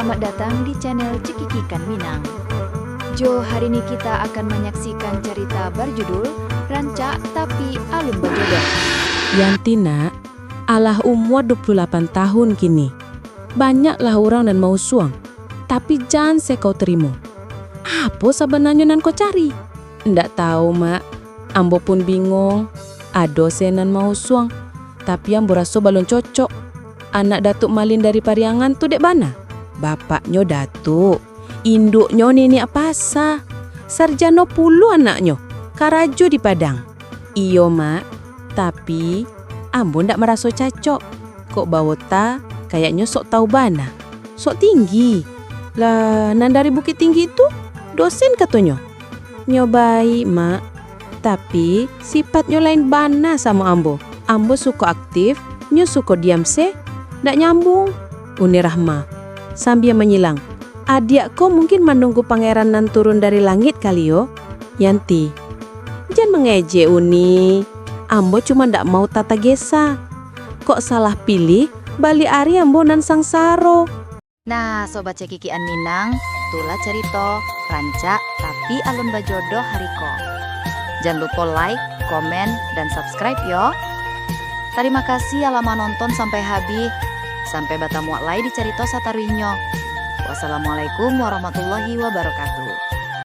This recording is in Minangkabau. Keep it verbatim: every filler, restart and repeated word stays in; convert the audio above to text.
Selamat datang di channel Cekikikan Minang. Jo, hari ni kita akan manyaksikan carita barjudul Rancak Tapi Alun Bajodoh. Yanti, nak, alah umua dua puluh lapan tahun kini. Banyaklah urang nan mausuang, tapi jan se kau tarimo. Apo sabananyo nan kau cari? Ndak tahu, Mak. Ambo pun bingung. Ado se nan mausuang, tapi ambo raso balun cocok. Anak Datuak Malin dari Pariangan tu dek bana? Bapaknyo datuak, induaknyo niniak pasa. Sarjano pulo anaknyo, karajo di Padang. Iyo, Mak, tapi ambo ndak maraso cacok. Kok bawota, kayaknyo sok tahu bana. Sok tinggi. Lah, nan dari Bukittinggi tu, dosen katonyo. Nyo baik, Mak. Tapi, sipatnyo lain bana samo ambo. Ambo suko aktif, nyo suko diam se, ndak nyambung, unih Rahma, sambia manyilang. Adiak ko mungkin manunggu pangeran nan turun dari langik kali yo, Yanti. Jan mangejek, Uni. Ambo cuma ndak mau tatagesa. Kok salah pilih, baliak ari ambo nan sangsaro. Nah, Sobat Cekikikan Minang, itulah carito Rancak Tapi Alun Bajodoh hari ko. Jan lupo like, komen, dan subscribe yo. Tarima kasih alah manonton sampai habih. Sampai batamuak lai di carito sataruihnyo. Wassalamualaikum warahmatullahi wabarakatuh.